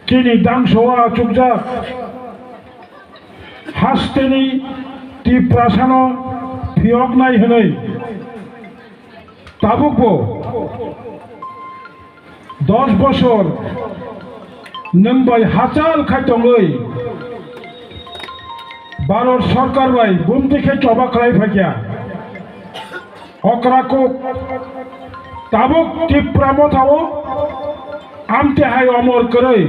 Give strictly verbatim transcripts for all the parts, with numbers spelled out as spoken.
Chini dangso o achukjak hasteni Tiprasano phiyoknai hwnwi tabukbo dos bosor nwng bai hachal khai tongwi Bharat Sarkar bai bumtwi khe choba khlai phaikha. Okra kuk tabuk Tipra Motha o amte hai omor kwrwi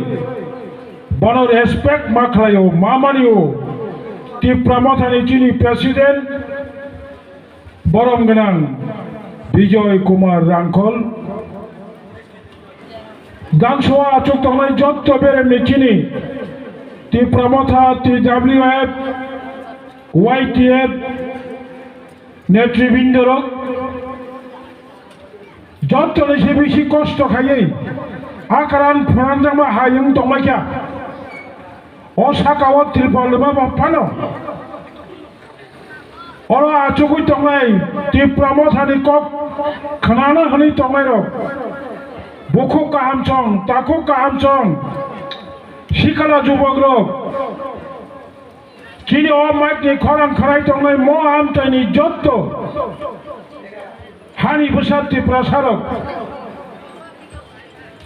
bono respect ma khlaio, ma manio. Tipra Mothani chini president borom gwnang Bijoy Kumar Rangkhol. Dangso o achuk tongnai jotto beremni chini Tipra Motha, T W F, Y T F netribindorok jottoni se bisi kosto khaiwi akran phunanjakma hai wng tongmaikha. O saka o Tripura lwma bo phano oro achugwi tongnai Tipra Mothani kok khnana hwnwi tongnairok bukhuk kaham chong, takhuk kaham chong, sikhala jubokrok, chini o mic ni khorang khwrai tongnai mo amchaini jotto hani bwsa Tiprasarok,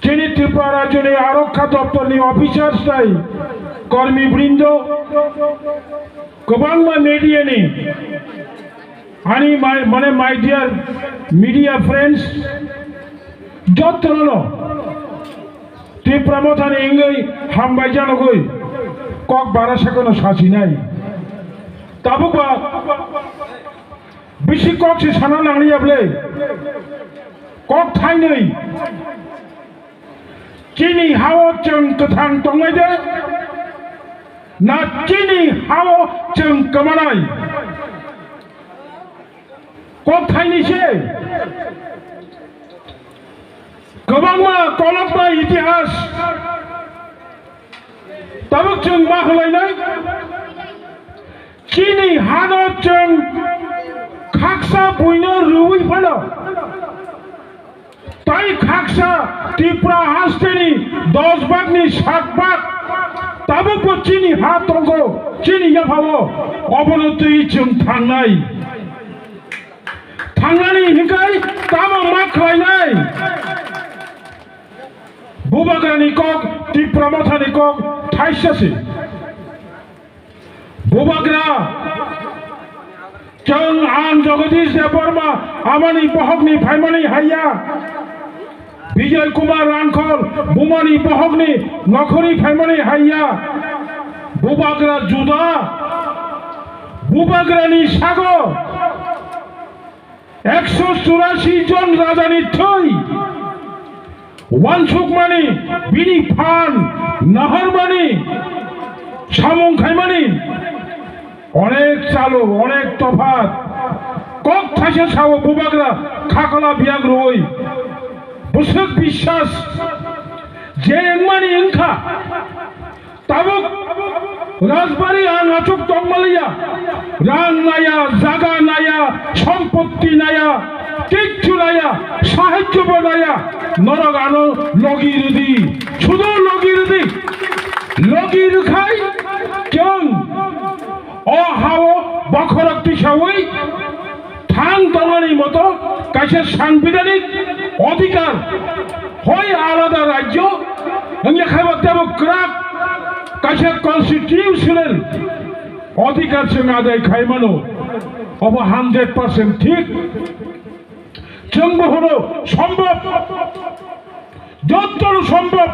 chini Tripura Rajyoni Arokha Doptorni officers tai kormi brindo, kwbangma media ni, ani my, mane my dear media friends, jottono Tipra Mothani wngwi hambai janogwi kok bara sakono sachinai. Tabukba bisi kok se sana nangliya ble. Kok thainwi. Chini hao chwng kwthang tongnai de? Na chini hao chwng kwmanai? Kok thaini se. Kwbangma kolokma itihas tabuk chwng ma hwlainai. Chini hano chwng khaksa buino rwui phano. Tai khaksa Tripura hasteni dos bagni sat bag tabukbo chini ha tongo, chini yaphao, obono twi chwng thangnai. Thangnani hinkhai tamo ma khlainai? Bubagrani kok, Tipra Mothani kok thaisa se. Bubagra, chwng ang Jagadish Debbarma amani bohokni phaimani haiya. Bijoy Kumar Rangkhol bumani bohokni nokhorni phaimani haiya. Bubagra juda, Bubagrani sago ekso churasi jon rajani thwi wansukmani, bini phan naharmani, samung khaimani onek chalo, onek tophat. Kok thaisa sao Bubagra khakla biyak rwui bwswk biswas je wngmani wngkha. Tabuk Rajbari ang achuk tongmaliya, rang naya, jaga naya, sompotti naya, kichu naya, sahajyo bo naya, norok ano logi rwdi, sudo logi rwdi, logi rwkhai chwng o hao bokhorok tisawi thang tongmani moto kaisa sanbidanik odhikar, hoi alada rajyo wngya khaiba tebo kwrak kaisa constitutional odhikar se adai khaimano, obo hundred percent thik. Chwngbo hwno sombhob. Jottono sombhob,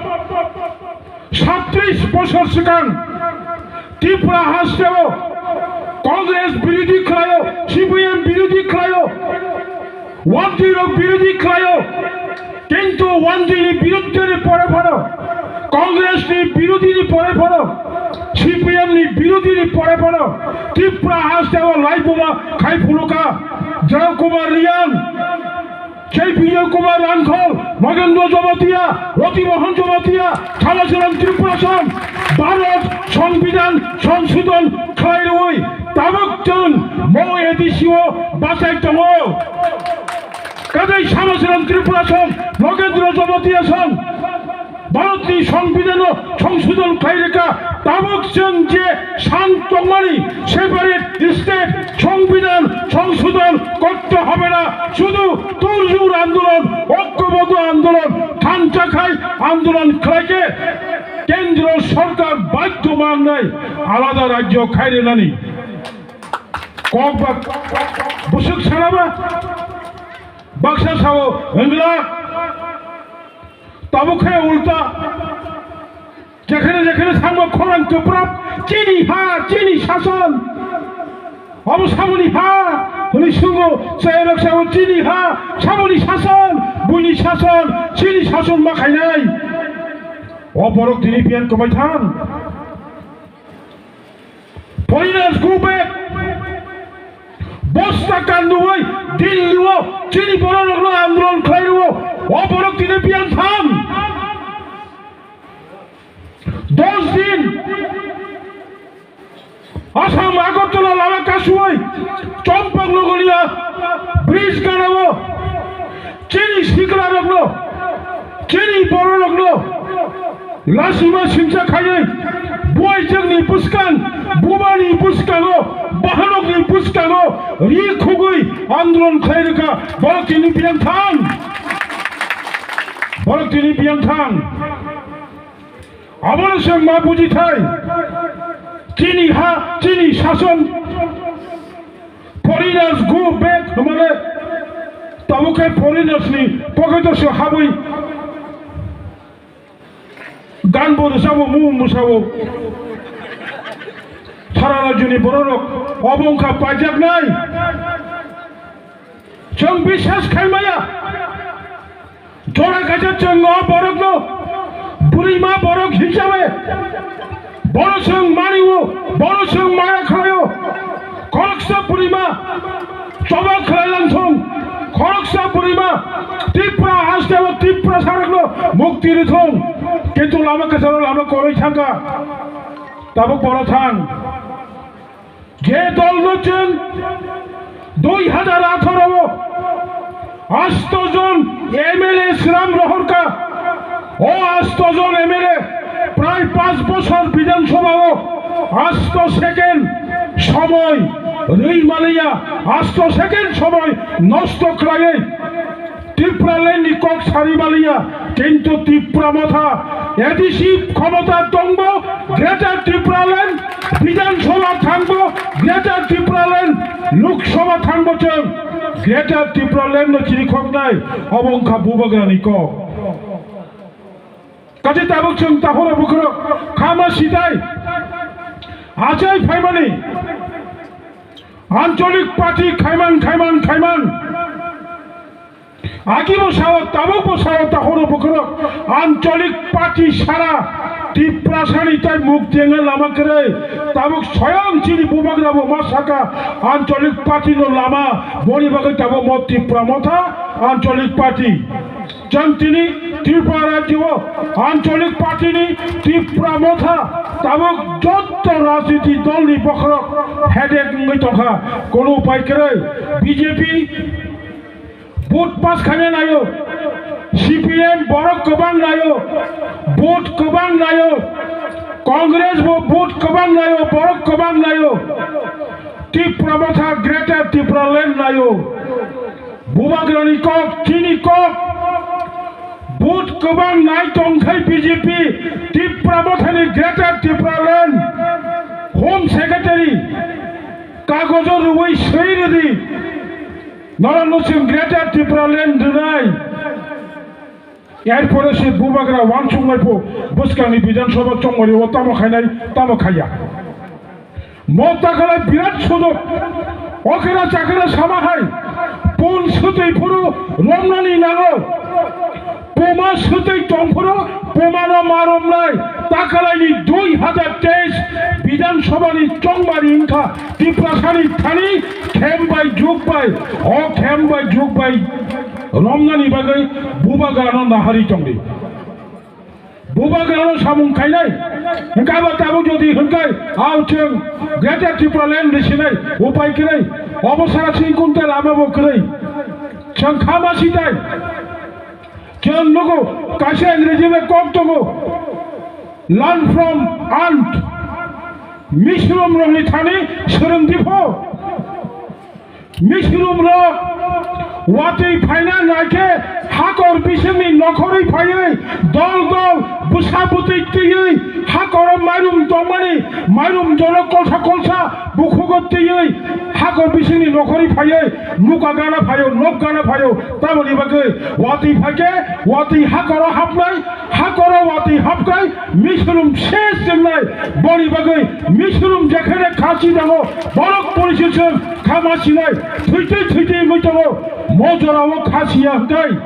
satris bosor swkang Tripura hasteo Congress birodhi khlaio, C P M birodhi khlaio, Wanjwi rok birodhi khlaio, kintu Wanjwi ni biruddhe ni pore phano, Congress ni birodhi ni pore phano, C P M ni birodhi ni pore phano Tripura hasteo laibuma khai phunukha Jaya Kumar Reang. Sei Bijoy Kumar Rangkhol, Nogendra Jamatia, Roti Mohan Jamatia, Samaseram Tripura Song, Bharat Songbidan Songsodhon khlai rwui tabuk chwng mo A D C o bachai tongo. Kadai Samaseram Tripura Song, Nogendra Jamatia Song, সংবিধানো সংশোধন khlai rwkha, tabuk chwng je san tongmani separate state সংবিধান সংশোধন করতে হবে না, শুধু তোড়জোড় আন্দোলন, ঐক্যবদ্ধ আন্দোলন, thansa khai আন্দোলন khlai khe কেন্দ্র সরকার বাধ্য mangnai আলাদা রাজ্য khlai rwnani. Kok ba bwswk sanaba baksa sao wngla. Tabuk khe ulta. Jekhane jekhane thangma khorang kwprap, chini ha, chini sason. Abo samoni ha, hwnwi sungo, chayarok sao chini ha, samoni sason, buini sason, chini sason ma khainai. O borok tini pian kwbai thang. Foreigners go back. Bosta kanduwi Delhi-o chini bororokno andolon khlai rwo. O borok tini pian thang. Dos din Assam Agartala lama kasuwi Champaknagar ya bridge ganao chini siklarokno, chini bororokno lasima singsa khaiwi buai jwngni bwskang, bumani bwskango, bahanokni bwskango ri khugwi andolon khlai rwkha. Borok tini biyang thang. Borok tini biyang thang. Abono chwng ma buji thai. Chini ha, chini sason. Foreigners go back hwnmale tabuk khe foreigners ni pocket o se habwi gan bo rwchabo, mung mwsao. Sara rajyoni bororok obo wngkha paijaknai. Chwng biswas khai maya. Jora kaisa chwng o borokno bwrwima borok hisabe bono chwng mani-o, bono chwng maya khlai-o. Khoroksa bwrwima choba khlai lang thung, khoroksa bwrwima Tripura haste o Tiprasarokno mukti rw thung. Kintu lama kwcharo lama kwrwi thangkha. Tabuk bono thang. Je dolno chwng dui hajar atharo o asto jon M L A swnam rohorkha, o asto jon M L A prai panch bochor Bidhan Sabha o asto second somoy rwi maliya, asto second somoy nosto khlaiwi Tipraland ni kok sari maliya, kintu Tipra Motha A D C khomota tongbo, Greater Tipraland, Bidhan Sabha thangbo, Greater Tipraland, Lok Sabha thangbo chwng, Greater Tipraland no chirikhoknai, obo wngkha Bubagra ni kok. Kachi tabuk chwng takhoro bukhoro khama sitai achai phaimani ancholik party khaiman, khaiman, khaiman. Agi bo sao, tabuk bo sao, takhoro bukhoro ancholik party sara Tiprasani tai muk tengna lama kwrwi. Tabuk soyang chini Bubagra bo ma saka ancholik party no lama, boni bagwi tabuk mo Tipra Motha ancholik party. Chwng tini Tripura rajyo o ancholik party ni Tipra Motha tabuk jotto rajniti dol ni bokhorok headache wngwi tongkha, kono upai kwrwi. B J P vote pass khaina naio, C P M borok kwbang naio, vote kwbang naio, Congress bo vote kwbang naio, borok kwbang naio. Tipra Motha Greater Tipraland naio. Bubagrani kok, chini kok. Vote kwbang nai tongkhai B J P, Tipra Mothani Greater Tipraland Home Secretary kagojo rwui swi rwdi. Norokno chwng Greater Tipraland rwnai. Erpore se Bubagra wansuknai pho bwskangni Bidhan Sabha chongmani o tamo khainai, tamo khaiya. Mo takhala birat sujok. Okera chakera sama hai. Pun swtwi phuru romnani nango. Puma swtwi tong phuru pumano ma romnai. Takhalaini dui hajar teis Bidhan Sabhani chongmani wngkha Tiprasani thani khem bai juk bai. O khem bai juk bai romnani bagwi Bubagrano nahari tongdi. Bubagrano samung khainai. Hwnkhe abo tabuk jodi hwnkhai, ao chwng Greater Tipraland risinai, upai kwrwi. Obo sara singkung tei lama bo kwrwi. Chwng khama sitai. Chwng nugo, kaisa Ingreji bai kok tongo. Learn from ant. Misrumrokni thani swrwng di pho. Misrumrok watwi phaina naikhe hakor bisingni nokhorwi phaiwi dol dol bwsa bwtwi twiwi hakoro mairum tongmani mairum jorok kolsa kolsa bukhugo twiwi hakor bisingni nokhorwi phaiwi nuka gana phaio, nok gana phaio. Tamoni bagwi watwi phaikhe watwi hakoro hapnai, hakoro watwi hapnai, Misrum ses wngnai, boni bagwi Misrum jekhene khasi dango, borok polisiswng khama sinai, thwitwi thwitwi wngwi tongo, mo jorao khasiya hwnkhe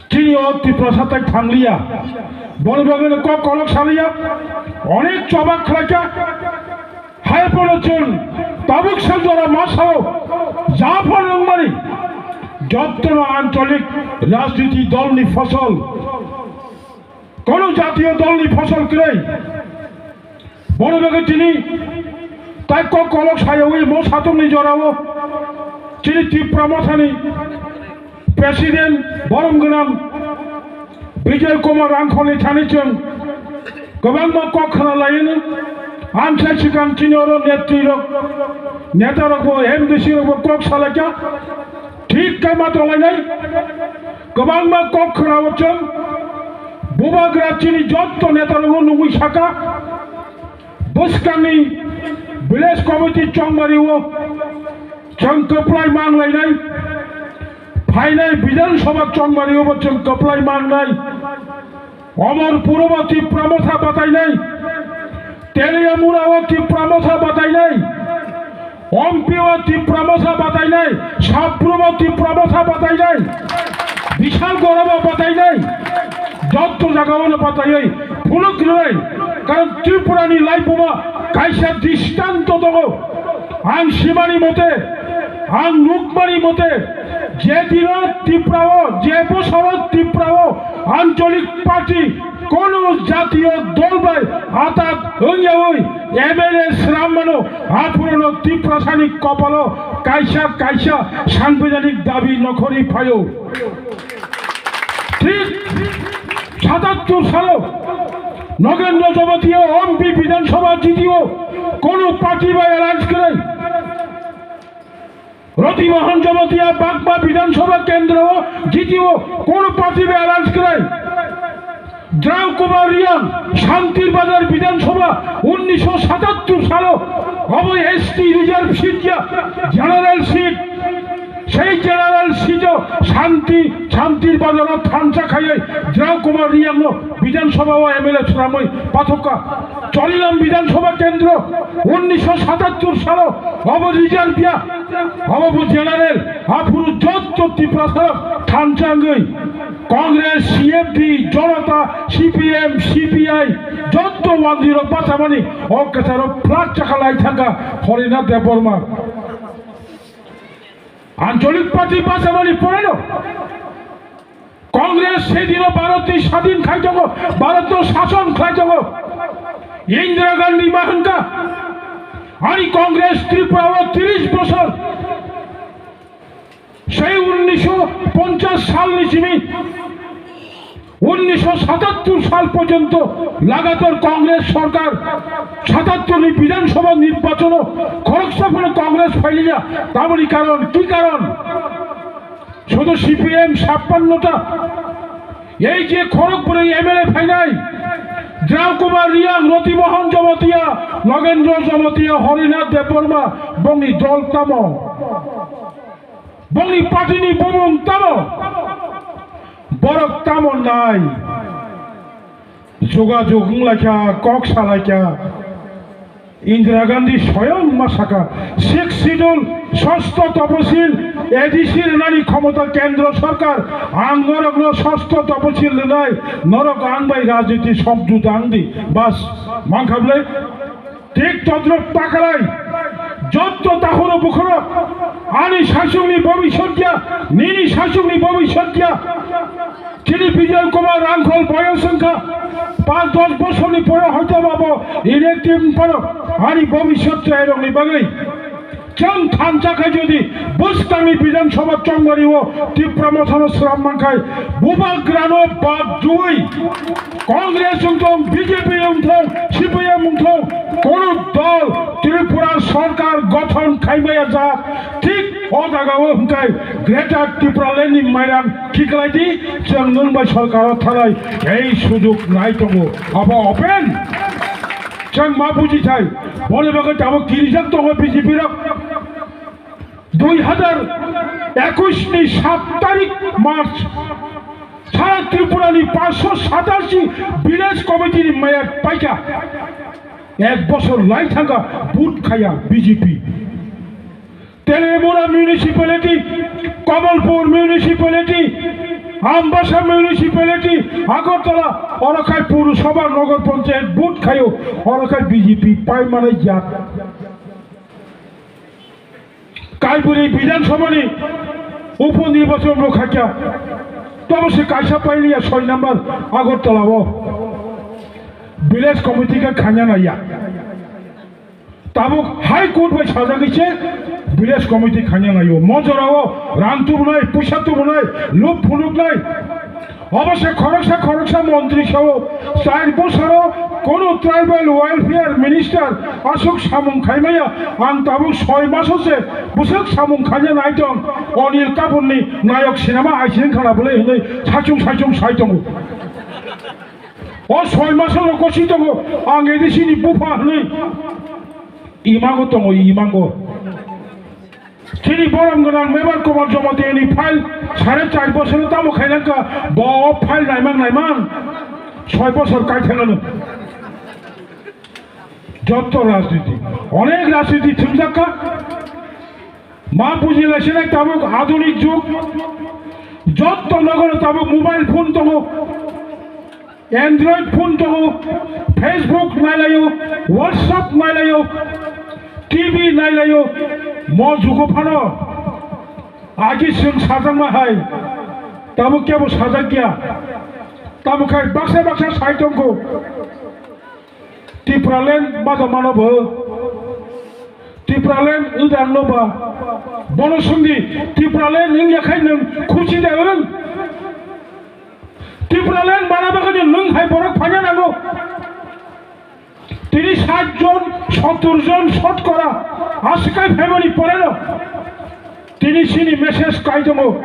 chini o Tiprasa tai thangliya, boni bagwino kok kolok saliya, onek choba khlaikha. Hai phano chwng tabuk sal jora ma sao, ja phano wngmani, jottono ancholik rajniti dolni phosol, kono jatiyo dolni phosol kwrwi. Bono bagwi tini tai kok kolok sayawi mo satungni jorao chini Tipra Mothani President borom gwnang Bijoy Kumar Rangkholi thani chwng kwbangma kok khna laini. Amsa swkang chini oro netri rok, neta rok bo, M D C rok bo kok salaikha. Thik khe ma tonglainai. Kwbangma kok khna o chwng bubagra chini jotto neta rok nungwi saka. Bwskangni village committee chongmari o chwng kwplai manglainai. Phainai Bidhan Sabha chongmari o bo chwng kwplai mangnai. Omorpur o bo Tipra Motha batainai. Teliamura o Tipra Motha batainai. Ompi o Tipra Motha batainai. Saprum o Tipra Motha batainai. Bishalgarh o bo batainai. Jotto jaga o no bataiwi phunuk rwnai. Karon Tripura ni laibuma kaisa dristan to tongo. Ang simani mote, ang nukmani mote, je dino Tiprao, je bosoro Tiprao ancholik party kono jatiyo dol bai atat wngyawi M L A srammano, aphuruno Tiprasani kopalo kaisa kaisa sangbidhanik dabi nokhorwi phaio. Thik satattur salo Nagendra Jamatia M P Bidhan Sabha jitio, kono party bai alliance kwrwi. Roti Mohan Jamatia Bagma Bidhan Sabha kendro o jitio, kono party bai alliance kwrwi. Drau Kumar Riang Shantir Bazar Bidhan Sabha unnisho satattur salo obo S T reserve seat ya, general seat. Sei general seat o Shanti, Shantir Bazar o thansa khaiwi Drau Kumar Riang no Bidhan Sabha o M L A swnamwi pathokha. Cholilam Bidhan Sabha kendro unnisho satattur salo obo reserve ya, obo bo general, aphuru jotto Tiprasa rok thansa wngwi Congress, C F D, Janata, C P M, C P I, jotto wangdi rok bachamani o kwcharo plak chakha lai thangkha Horinath Debbarma. Ancholik party bachamani poreno Congress sedino Bharat ni sadin khai tongo, Bharat no sason khai tongo. Indira Gandhi ma hwnkha, ani Congress Tripura o tris bosor, sei unnisho ponchas sal ni simi unnisho satattur sal porjonto lagatar Congress sorkar, satattur ni Bidhan Sabha nirbachon o khoroksa phano Congress phailiya. Tamoni karon, ki karon? Sudu C P M chappanno ta. Ei je khorok bwrwi M L A phainai, Drau Kumar Riang, Roti Mohan Jamatia, Nagendra Jamatia, Horinath Debbarma, bongni dol tamo? Bongni party ni bumung tamo? Borok tamo nai? Jogajog wnglaikha, kok salaikha. Indira Gandhi soyong ma saka, Sixth Schedule, Sosto Toposil, A D C rwnani khomota kendro sorkar, ang norokno Sosto Toposil rwnai, norok ang bai rajniti somjota wng di, bas, mankha bwle? Thik todrop takalai, jotto tahuro bukhoro, ani saichungni bobisot ya, nini saichungni bobisot ya. Chini Bijoy Kumar Rangkhol boyos wngkha, panch dos bosorni pore hoito ba bo inactive wngphano ani bobisot chairokni bagwi Chwng thansa khai jodi bwskangni Bidhan Sabha chongmari o Tipra Mothano sram mankhai, bubagrano bad jui Congress wngthong, B J P wngthong, C P I M wngthong, kono dol Tripura sorkar gothon khaimaya jak, thik o jaga o hwnkhe Greater Tipraland ni mairam khiklai di, chwng nwng bai sorkar o thanai ei sujuk nai tongo, abo open. Chwng ma buji thai, boni bagwi tabuk kirijak tongo B J P rok. Dui hazar ekush ni sat tarik March, sara Tripura ni paanshsho satashi village committee ni mayor paikha. Ek bosor lai thangkha vote khaya B J P. Telemura Municipality, Kamalpur Municipality, Ambasa Municipality, Agartala, oro khai Purusabha Nagar Panchayat vote khayo, oro khai B J P pai manai jak. Kaiburi Bidhan Sabha ni upo nirbachon bo khaikha. Tobo se kaisa pailiya soi number Agartala o village committee khe khanya naiya. Tabuk High Court bai sajagwi se village committee khanya naio. Mojorao rang tubunai, puisa tubunai, lub phunuknai. Obo se khoroksa khoroksa montri sao, char bosoro kono tribal welfare minister aswk samung khaimaya, ang tabuk soi maso se bwswk samung khaina nai tong, Anil Kapoor ni nayok sinema aising khana bwlai hwnwi saichung saichung sai tongo. O soi maso no kosi tongo, ang A D C ni bupha hwnwi imango tongo, imango. Chini borom gwnang Mebar Kumar Jamatia ni file sare char bosor tamo khainangkha, bo o file naimang naimang soi bosor kai thangano. Jotto rajniti, onek rajniti thumjakka. Ma buji laisinai tabuk adunik jug, jotto nogoro tabuk mobile phone tongo. Android phone tongo, Facebook nailaio, WhatsApp nailaio, T V nailaio, mo jugo phano agi chwng sajakma hai, tamo kebo sajak ya, tamo khai baksa baksa sai tongkho. Tipraland bada mano bo. Tipraland wngdang no ba. Bono sungdi, Tipraland wngya khai nwng khusi da wng? Tipraland bana bagwi nwng hai borok phanya nango. Tini sat jon, sottor jon sotkora aswk kai phaimani poreno tini chini message kai tongo.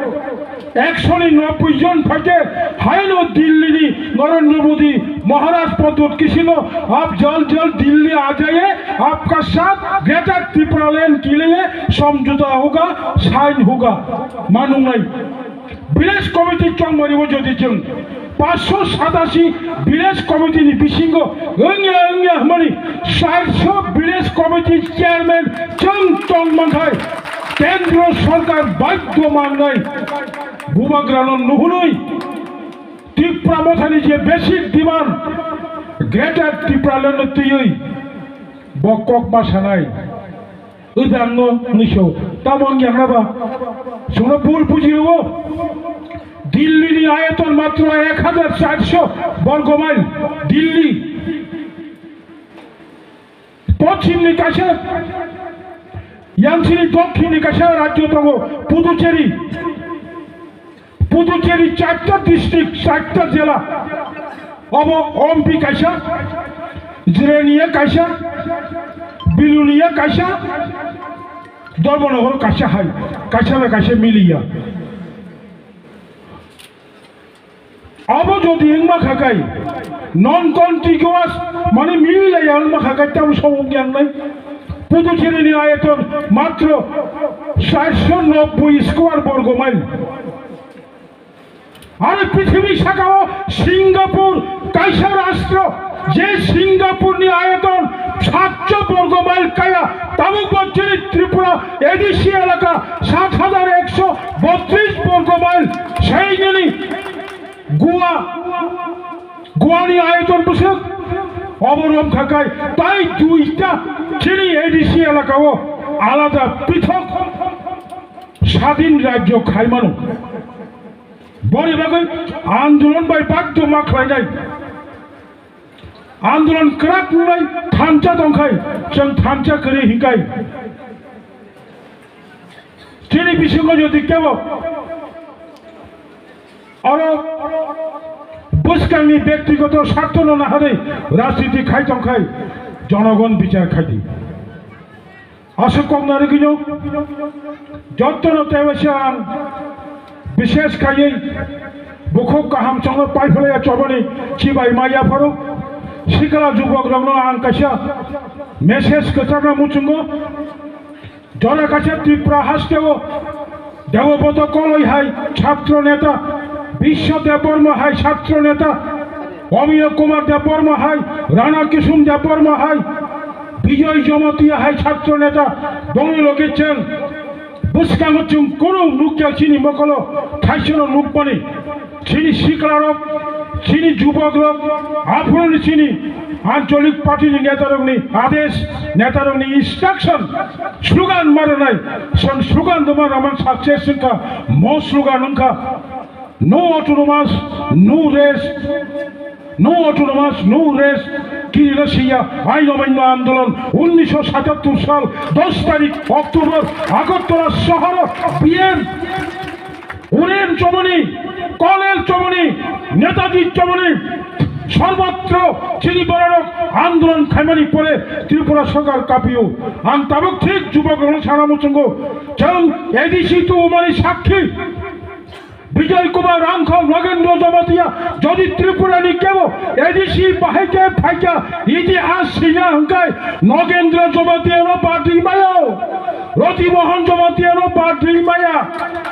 Ekshoni nobboi jon phaikhe haino Dillini Narendra Modi Maharaj podot kisino ap jal jal Dilli aa jaiye, apka saath Greater Tipraland ke liye samjhota hoga, sign hoga, ma nungnai. Village committee chongmani o jodi chwng panchsho satashi village committee ni bisingo wngya wngya hwnmani charsho village committee chairman chwng tong mankhai, kendro sorkar badhyo mangnai bubagrano nuhunwi Tipra Mothani je basic demand Greater Tipraland no twiwi bo kok ma sanai. Wngya ang no hwnwi sao. Tamo wngya ang na ba? Chwngno bul buji rwo. Dilli ni ayaton matro ek hajar charsho borgo mile. Dilli. Poschim ni kaisa, yang chini dokhin ni kaisa rajyo tongo, Puducherry. Puducherry charta district, charta jela. Obo Ompi kaisa, Jirania kaisa, Bilonia kaisa, Dharmanagar kaisa hai, kaisa na kaisa miliya. Obo jodi wngma kha kai, non contiguous, mane mililaiya wngma kha kai, tamo samung yang nai. Puducherry ni ayaton matro charsho nobboi square borgo mile. Aro prithibi sakao Singapore kaisa rastro, je Singapore ni ayaton satsho borgo mile kaya, tabuk bo chini Tripura A D C elaka sat hajar eksho botris borgo mile, sei nini Goa, Goa ni ayaton bwswk obo rom kha kai, tai duita chini A D C elaka o alada pithok sadin rajyo khai mano. Boni bagwi andolon bai badhyo ma khlainai. Andolon kwrak wngnai thansa tongkhai, chwng thansa kwrwi hinkhai. Chini bisingo jodi kebo oro bwskangni bektigoto sartono naharwi rajniti khai tongkhai, jonogon bichar khaidi. Aswk kok narwgwino jottono teibaisa ang bishesh khaiwi bukhuk kaham chwngno paiphlaiya chobani chibai maya pharo sikla jubokrokno ang kaisa message kwcharna muchungo. Jora kaisa Tripura hasteo Debobroto Koloi hai chhatro neta, Biswa Debbarma hai chhatro neta, Amiya Kumar Debbarma hai, Rana Kisum Debbarma hai, Bijoy Jamatia hai chhatro neta, bongni loge chwng bwskango chwng kunu nukya chini mokolo thaisano nukmani. Chini siklarok, chini jubokrok, aphuruni chini ancholik party ni netarokni adesh, netarokni instruction, slogan maranai, chwng slogan duma raman success wngkha, mo slogan wngkha, no autonomous, no rest, no autonomous, no rest, kirila siya, aino maino andolon, unnisho satattor sal, dos tarik October, Agartala sohoro, B M, Uren chomoni, Kolel chomoni, Netaji chomoni, sorbotro chini bororok andolon khaimani pore Tripura sorkar kapio. Ang tabuk thik jubokrokno sana muchungo, chwng A D C tubumani sakhi Bijoy Kumar Rangkhol, Nagendra Jamatia, jodi Tripura ni kebo A D C bahai khe phaikha, itihas sina hwnkhe Nagendra Jamatia no party mayo. Roti Mohan Jamatia no party maya,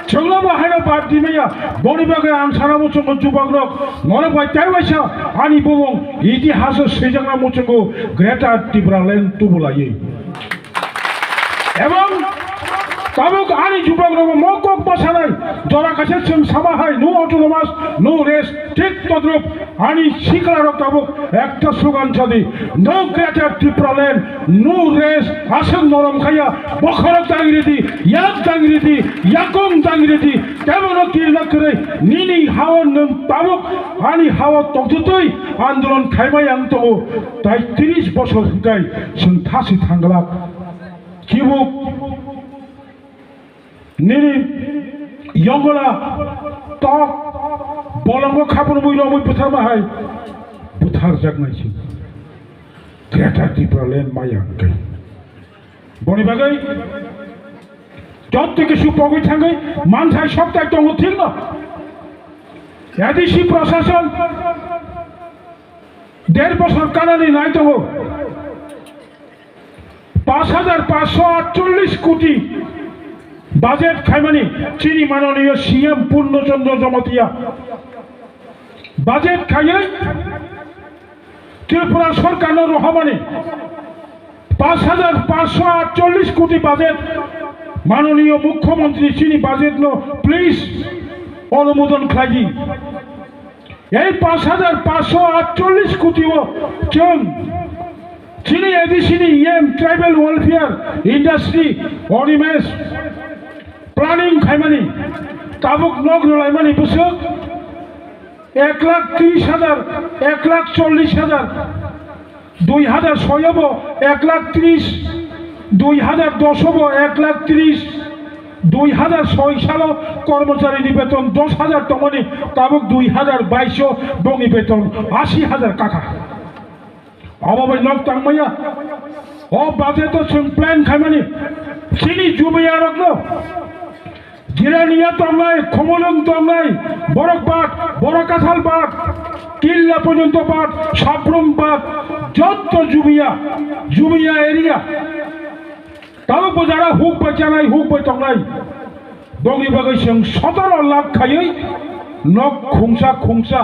chwngno bo haino party maya. Boni bagwi ang sana muchungo jubokrok, norok bai tei waisa ani bumung itihaso swijakna muchungo Greater Tipraland tubulaiwi. Ebong tabuk ani jubokrokbo mo kok bwsanai, jora kaisa chwng sama hai, no autonomous, no rest, thik todrup. Ani siklarok tabuk ekta slogan sadi, no Greater Tipraland, no rest, aswk norom khaya, bokhorok dangri di, yak dangri di, yakung dangri di, tebono kirna kwrwi, nini hao nwng tabuk ani hao tongthutwi andolon khaimai ang tongo, tai tris bosor hwnkhe chwng thasi thangglak. Kibuk Nini yongola tok bolongo khapur mui romui butharma hai butharjaknai se. Greater Tipraland maya hwnkhe. Boni bagwi jotto kisu pogwi thangwi manthai soktai tongo thikno. A D C prosason der bosor kanani nai tongo. Pash hajar pash sho atchollish koti budget khaimani chini manoniyo C M Purno Chandra Jamatia budget khaiwi Tripura sorkarno rohormani pash hajar pash sho atchollish koti budget manoniyo mukhyamantri chini budgetno please onumodon khlaidi. Ei pash hajar pash sho atchollish koti o chwng chini A D C ni E M Tribal Welfare Industry Animesh planning khaimani tabuk nok rwlaimani bwswk ek lakh tris hajar, ek lakh chollish hajar. Dui hajar soyo bo ek lakh tris, dui hajar doso bo ek lakh tris, dui hajar soi salo kormocharini beton dos hajar tongmani tabuk dui hajar baiso bongni beton ashi hajar kaka. Obo bai nok tangmaya. O budget o chwng plan khaimani chini jubiyarokno Jirania tongnai, Khumulwng tongnai, borok bat, borok kathal bat, Killa porjonto bat, Sabrum bat, jotto Jumia, Jumia area. Tabuk bo jara huk bai chanai, huk bai tongnai. Bongni bagwi chwng sotoro lakh khaiwi nok khungsa khungsa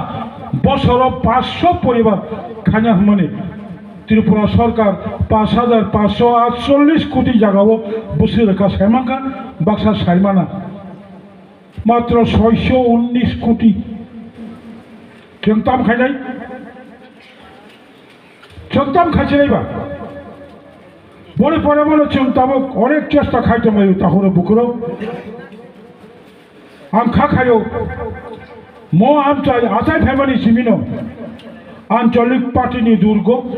bosoro pash sho poribar khaina hwnmani. Tripura sorkar pash hajar pash sho atchollish koti jagao bwswk rwkha saimankha, baksa saimana. Matro soi sho unnish koti. Chwng tam khainai? Chwng tam khaichinai ba? Boni pore bono chwng tabuk onek chesta khai tonglaio tahoro bukurok. Ang kha khaio, mo amchai achai phaimani simino, ancholik party ni durgo,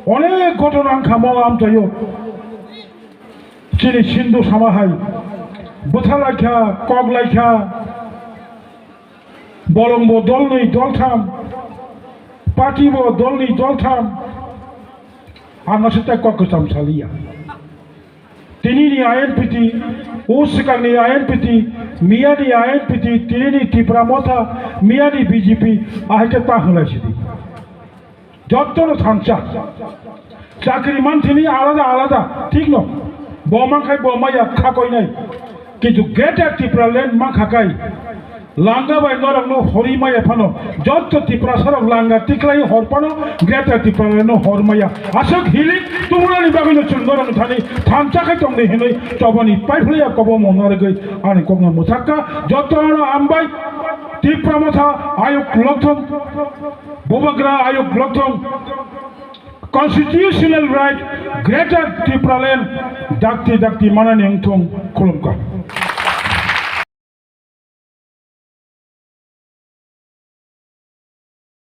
onek ghotona wngkha mo amchaio. Chini Sindhu sama hai, Bwthalaikha, koklaikha, bolongbo dolnwi doltham, partybo dolnwi doltham, ang aswk tai kok kwcham saliya. Tinini I N P T, o swkangni I N P T, miyani I N P T, tinini Tipra Motha, miyani B J P, ahai khe ta hwnlai sidi. Jottono thansa. Chakri manthini alada alada, thik no. Bo mankhai bo maya kha koinai. Kintu Greater Tipraland mankha kai. Langa bai norokno hori maya phano. Jotto Tiprasarok langa tiklai hor phano Greater Tipralandno hor maya. Aswk hilik tumrani bagwino chwng norokno thani thansa khai tongdi hinwi chobani paiphlaiya kobo mona rwgwi ani kokno mwthakka. Jottono ambai Tipra Motha ayuk lokthong. Bubagra ayuk lokthong constitutional right Greater Tipraland dakti dakti manani wngthung khulumkha.